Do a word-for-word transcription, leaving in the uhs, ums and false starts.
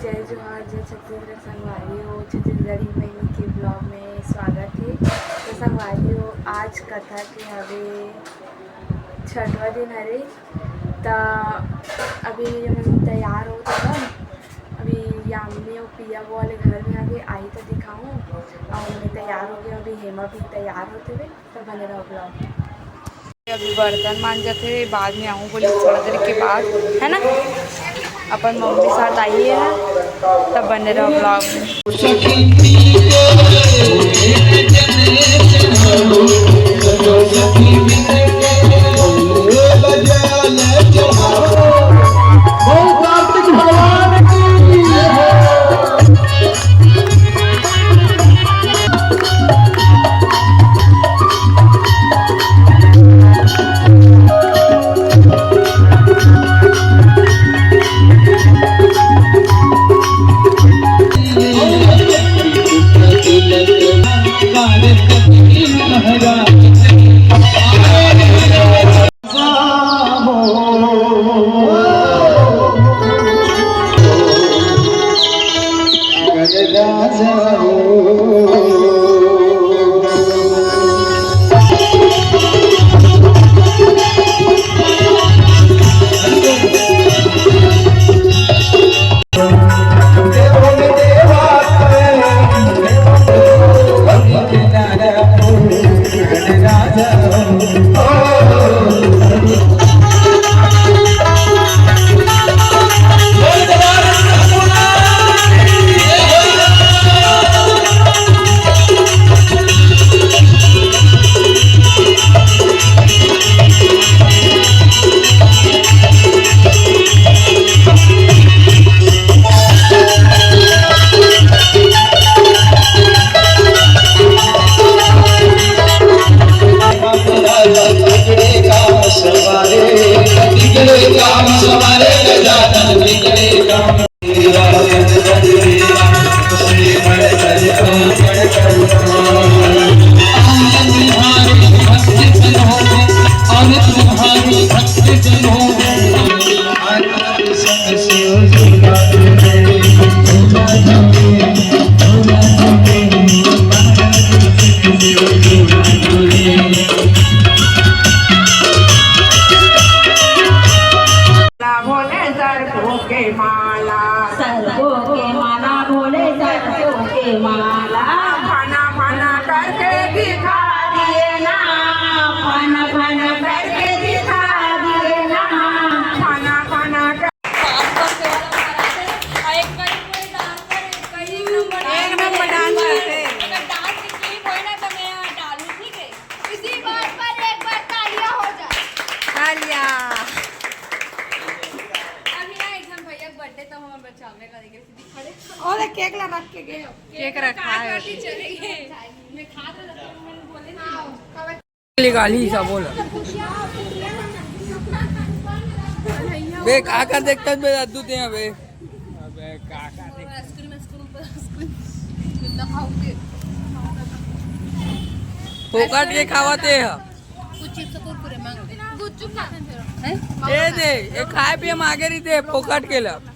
जय जोहार, जय छत्तीसगढ़ संगवारी हो, छत्तीसगढ़ी बहिनी के vlog में स्वागत हे। तो संगवारी हो, आज कथा के हवे छठवां दिन हरे, त अभी हमन तैयार होत हवन। अभी यामिनी अउ पिया वो वाले घर में हवे, आही त दिखाहूँ। अउ हमन तैयार हो गए, अभी हेमा भी तैयार होत हवे। तो बने रहो vlog में। अभी बर्तन मांजत हे, बाद में आहूँ बोली थोड़ा देर के बाद, है ना? अपन मम्मी साथ आई है, तब बने रहो vlog में। भोले सरसों के माला, सरसों के माला, भोले सरसों के माला। फना फना करके दिखा दिए ना, फना फना करके दिखा दिए ना, फना फना कर- एक बार पूरे dance कर, एक नंबर एक नंबर dance करते हैं। अगर dance में कोई ना तो मैं यहाँ डालूं, ठीक है? इसी बात पर एक बार तालियां हो जाए। तालियां। अभी ना एक हम भैया के birthday, तो हम बचावे का देखे सीधी खड़े। और एक cake ला रख के गए हो। Cake रखा है। Party चलेगी। मैं खा तो लेती हूँ, मैंने बोले ना। निकाली सा बोल। बे, का कर देखता बे, अद्दू ते बे। अबे, का, का देख- आइसक्रीम, आइसक्रीम पर आइसक्रीम। कितना खाओगे? फोकट के खावत हे ह। कुछ चिप्स, कुरकुरे मांग ले। गुपचुप खाते हैं फिर। हैं? ए दे, ए खाए पिए मांगे रही दे, फोकट के ला।